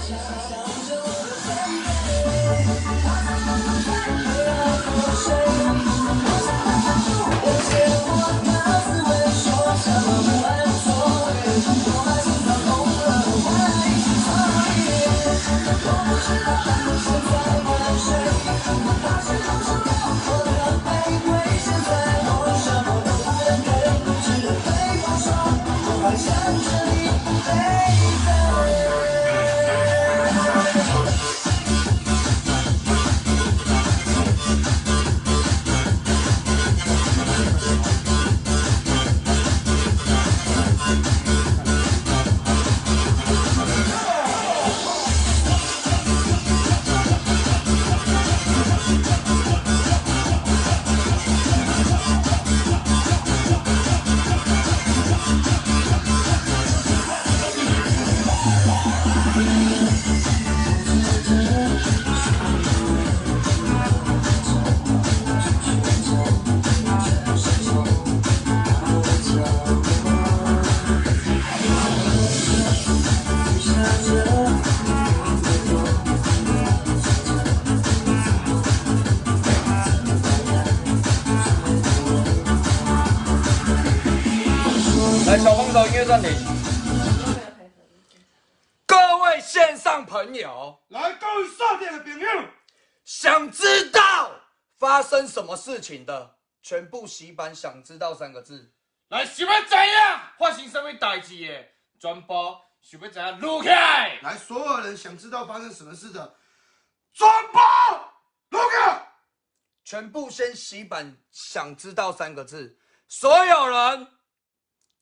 来，小帮手音乐暂停。各位线上朋友，来，各位线顶的朋友，想知道发生什么事情的，全部洗版，想知道三个字。来，想欲知影发生啥物代志的，全部想欲知影录起来。来，所有人想知道发生什么事的，全部录起来。全部先洗版，想知道三个字。所有人，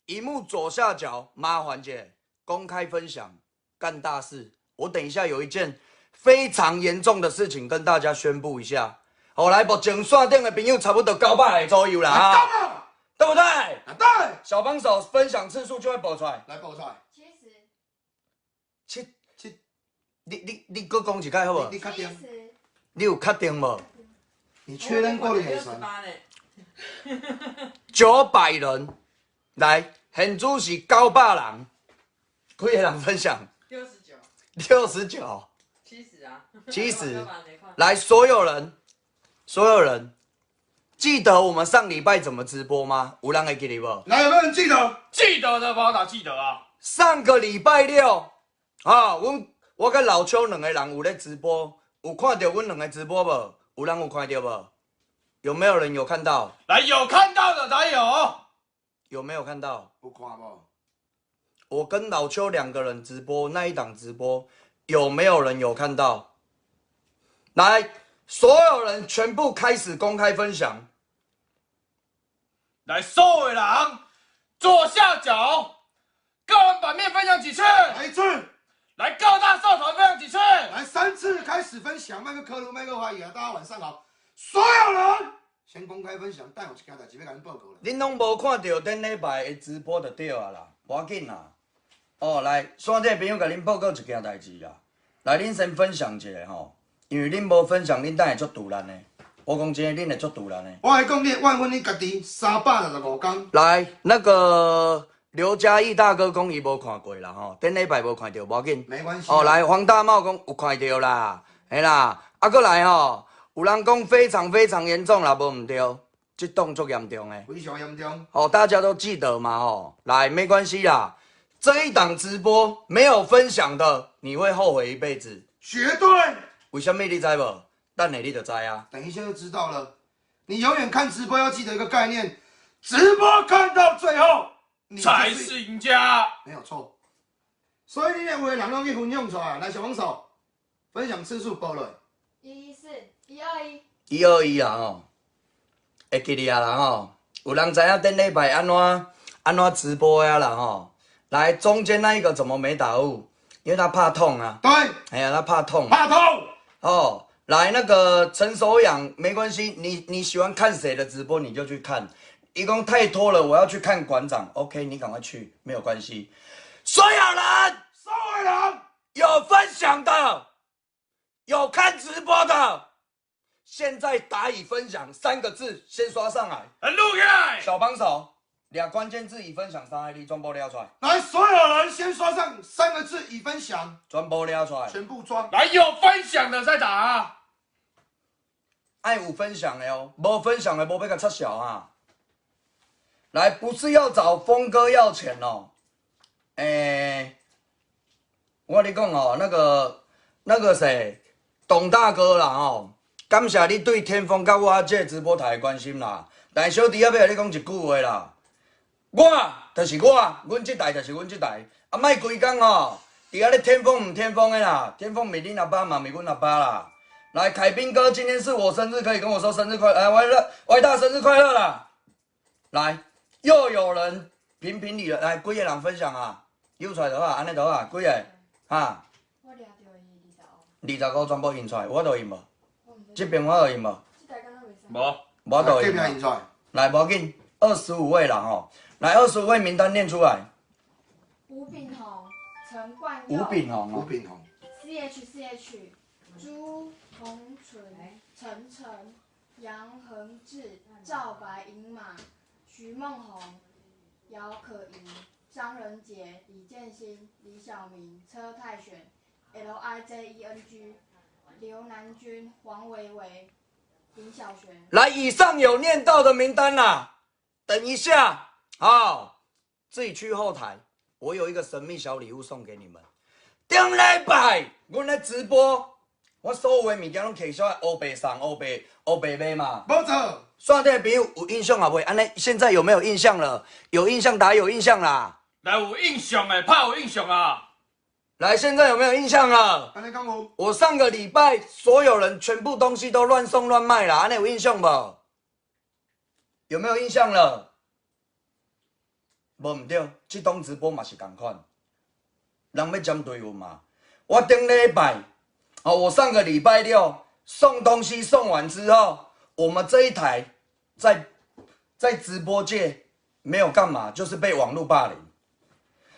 荧幕左下角麻烦姐公开分享，干大事。我等一下有一件非常严重的事情跟大家宣布一下。好，来，目前线顶的朋友差不多900个左右啦，啊，对不对？对。小帮手分享次数就会报出来，来报出来。 70。七七，你阁讲一摆好无？你确定？你有确定无？你确认过你的算？ 900人，来，现主是900人，几个人分享？ 69。 69。70啊。70。来，所有人，所有人，记得我们上礼拜怎么直播吗？有人会记得无？来，有没有人记得？记得的帮我打记得啊。上个礼拜六，啊，我佮老邱两个人有咧直播，有看到阮两个直播无？有人有看到无？有没有人有看到？来，有看到的才有。有没有看到？有看无？我跟老邱两个人直播那一档直播，有没有人有看到？来，所有人全部开始公开分享。来，所有人左下角个人版面分享几次？来一次。来，各大社团分享几次？来3次，开始分享。麦克科鲁，麦克怀疑啊！大家晚上好，所有人先公开分享，等有一件代志欲共恁报告啦。恁拢无看著顶礼拜的直播就对啊啦，无要紧啦。哦，来，线顶朋友共恁报告一件代志啦。来，恁先分享一下吼，因为恁无分享，恁等下足突然的。我讲真的，恁会足突然的。我来讲你，我问你家己365天。来，那个刘嘉义大哥讲伊无看过啦吼，顶礼拜无看著，无要紧。没关系。哦，来，黄大茂讲有看著啦，嘿啦，啊，阁来吼，有人讲非常非常严重啦，无毋对，这档足严重的。非常严重。哦，大家都记得嘛吼，来，没关系啦，这一档直播没有分享的，你会后悔一辈子。绝对。为什么你知无？等下你就知啊。等一下就知道了。你永远看直播要记得一个概念，直播看到最后，你才是赢家，没有错。所以你的话人拢去分享出来，来，小帮手，分享次数报落。 114，121。 121啊吼，会记得啊啦吼。有人知影顶礼拜按怎按怎直播的啦吼？来，中间那一个怎么没打雾？因为他怕痛啊。对。哎呀，他怕痛。怕痛。哦，来，那个陈守养没关系，你喜欢看谁的直播你就去看。一共太拖了，我要去看馆长。OK，你赶快去，没有关系。所有人，所有人有分享的，有看直播的，现在打以分享三个字，先刷上来。录起来。小帮手，掠关键字已分享三个字全部掠出来。来，所有人先刷上三个字已分享，全部掠出来。全部装。来，有分享的再打啊。爱有分享的哦，无分享的无欲共插潲啊。来，不是要找峰哥要钱哦。欸，我跟你讲哦，那个谁，董大哥啦哦，感谢你对天风佮我这个直播台的关心啦。但小弟仔欲共你讲一句话啦，我就是我，阮这台就是阮这台，啊，莫规工吼，伫遐咧天风毋天风的啦，天风毋是恁阿爸嘛，毋是阮阿爸啦。来，凯宾哥，今天是我生日，可以跟我说生日快乐，来，歪乐，歪大生日快乐啦！来，又有人评评理了，来，几个人分享啊？有出来就好，按呢就好，几个？哈？我掠著伊25。 25全部印出来，有法度印无？我毋知。这边有法度印无？这台敢若袂使。无。无法度印。这边印出来。来，无要紧，二十五位了吼，来，二十五位名单念出来。吴炳宏、陈冠佑。吴炳宏。吴炳宏。 CHCH，朱宏纯、陈晨、杨恒志、赵白银马、徐梦红、姚可盈、张仁杰、李建新、李小明、车太选、LIJENG、刘南军、黄维维、林小璇。来，以上有念到的名单啦，等一下，好，自己去后台，我有一个神秘小礼物送给你们。顶礼拜，阮咧直播，我所有的物件拢摕出来，乌白送，乌白乌白卖嘛。无错。线顶的朋友有印象啊未？按呢，现在有没有印象了？有印象打有印象啦。来，有印象的，拍有印象啊。来，现在有没有印象了？按呢敢有？我上个礼拜所有人全部东西都乱送乱卖啦，按呢有印象无？有没有印象了？无毋对，这档直播嘛是仝款，人欲针对阮嘛。我顶礼拜，哦，我上个礼拜六送东西送完之后，我们这一台在直播界没有干嘛，就是被网络霸凌。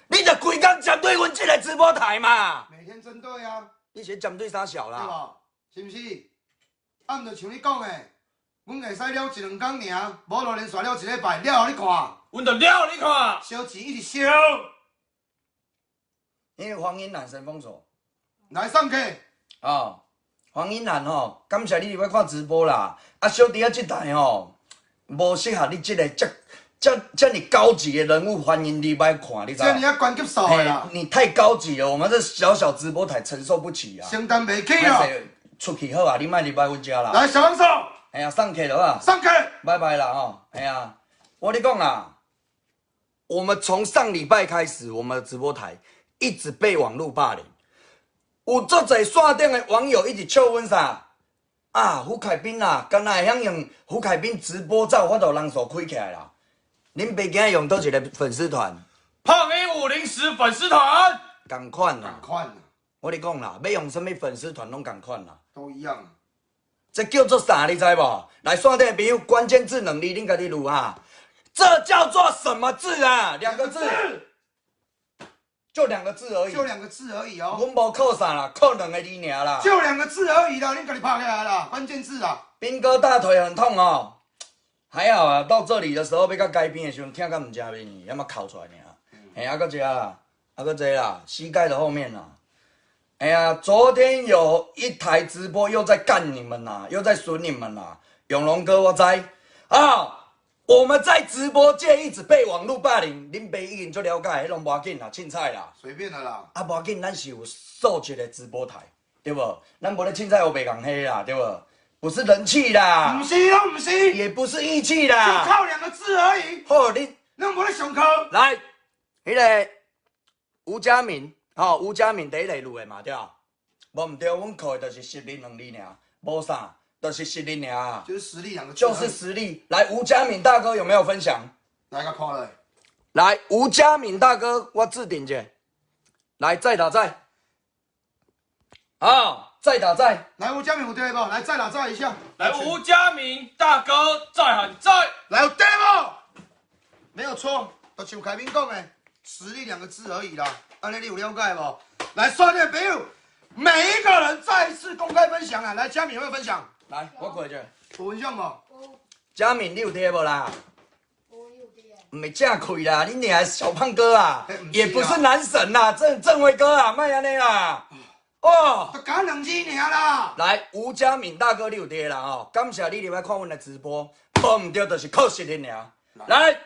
你就规工针对阮这个直播台嘛？每天针对啊。你是针对啥小啦？对无？是毋是？啊，毋就像你讲的，阮会使了一两工尔，无就连续了一礼拜，了予你看。阮就了予你看。烧钱一直烧。因为黄英兰神封锁。来送客。哦，黄英兰吼，感谢你入来看直播啦。啊，小弟仔这台吼，无适合你这个这这这么高级的人物，欢迎你来看，你知？这尔仔高级数的啦。你太高级了，我们这小小直播台承受不起啊。承担袂起啊。出去好啊，你莫入来阮遮啦。来，小帮手。哎呀，送客了啊。送客。拜拜啦吼。哎呀，我跟你讲啦，我们从上礼拜开始，我们的直播台一直被网络霸凌。有足济线顶的网友一直笑阮啥？啊，胡凯宾啊，敢若会晓用胡凯宾直播才有法度人数开起来啦。恁爸囝用佗一个粉丝团？胖一五零十粉丝团。仝款啦。仝款啦。我跟你讲啦，欲用啥物粉丝团拢仝款啦。都一样。这叫做啥？你知无？来，线顶的朋友，关键字两字，恁家己录哈。这叫做什么字啊？两个字。就两个字而已。就两个字而已哦。阮无靠啥啦，靠两个字尔啦。就两个字而已啦，恁家己拍起来啦，关键字啦。斌哥大腿很痛哦，还好啊，到这里的时候欲到街边的时阵，疼甲毋食面去，遐嘛哭出来尔。嘿，啊，阁这啦，啊，阁这啦，膝盖的后面啦。哎呀，昨天有一台直播又在干你们啦，又在损你们啦。永龙哥，我知啊。我们在直播界一直被网络霸凌，恁爸已经足了解，彼拢无要紧啦，凊彩啦，随便的啦。啊，无要紧，咱是有素质的直播台，对无？咱无咧凊彩乌白共黑啦，对无？不是人气啦，毋是拢毋是，也不是义气啦，就靠两个字而已。好，你拢无咧上课。来，彼个吴家明，吼，吴家明第一个录的嘛，对吧？无毋对，阮靠的就是实力两字尔，无啥。就是实力啊，就是实力两个字，就是实力。来，吴家敏大哥有没有分享？来个看来。来，吴家敏大哥，我置顶者。来，再打再。啊，再打再。来，吴家敏有对无？来，再打再一下。来，吴家敏大哥再喊再。来，有对无？没有错，就像凯宾讲的，实力两个字而已啦。按呢你有了解无？来，刷点朋友，每一个人再一次公开分享啊！来，家敏有没有分享？来，我过去。有分享无？佳敏，你有贴无啦？有，有贴。毋是正氣啦，恁娘小胖哥啊欸不是啊，也不是男神啦，鄭鄭偉哥啊，莫按呢啦。哦，就講兩字爾啦。來，吳家敏大哥，你有佇啦吼，感謝你入來看阮的直播，無毋對就是靠實力爾。來，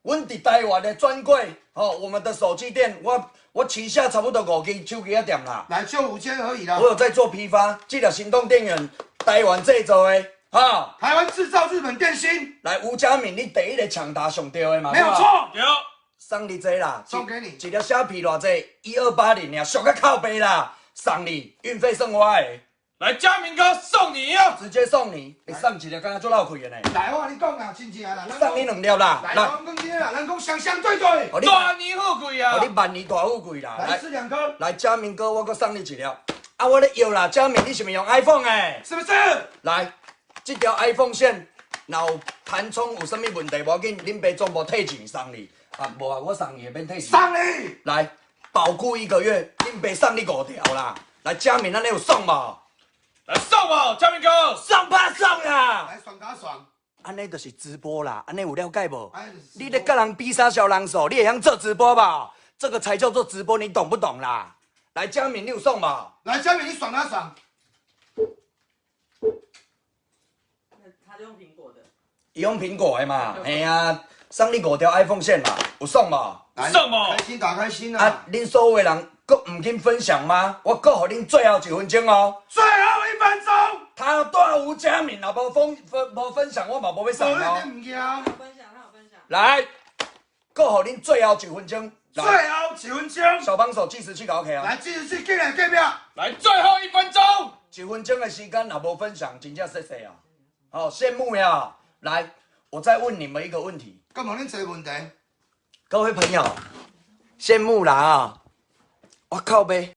阮佇台灣的專櫃，吼，我們的手機店，我旗下差不多五間手機仔店啦。來就五間而已啦我。有在做批發，這粒行動電源台灣製造的，哈。台灣製造，日本電芯，來，吳家敏，你第一個搶答上對的嘛？沒有錯。對，送你這啦，送給你一粒蝦皮偌濟？1280爾，俗甲靠北啦，送你，運費算我的，來嘉明哥送你啊！直接送你。你送一粒敢若足落氣的呢？來，我跟你講啦，真正啦，咱送你兩粒啦，來，來，我講真啦，咱講雙雙對對，予你，大年富貴啊予！你萬年大富貴啦。來來吃兩顆，來，嘉明哥，我閣送你一粒。啊，我咧要啦，嘉明，你是毋是用 iPhone 的？是不是？來，這條 iPhone 線，若有彈窗有啥物問題，無要緊，恁爸總部退錢送你。啊，無啊，我送伊會免退錢。送你。來，保固一個月，恁爸送你五條啦。來，嘉明，咱咧有送無？來送無，嘉明哥。送拍送啦！來爽加爽，按呢就是直播啦，按呢有了解無？哎你咧佮人比啥小人數？你會曉做直播無？這個才叫做直播，你懂不懂啦？來，嘉明，你有送無？來，嘉明，你爽加爽。他用蘋果的，伊用蘋果的嘛？嘿啊，送你五條 iPhone 線啦，有送無？來送無開心打開心啊！啊，恁所有的人閣毋緊分享嗎？我閣予恁最後一分鐘哦。最後一分鐘，他帶吳家敏若無分分無分享，我嘛無欲送哦。無你毋驚。他有分享，他有分享。來，閣予恁最後一分鐘。最來，後一分鐘，小幫手計時器搞起啊！來計時器進來隔壁。來，最後一分鐘。一分鐘的時間若無分享，真正謝謝啊！好羨慕呀！來，我再問你們一個問題，閣問恁一個問題，各位朋友，羨慕啦啊！我靠北，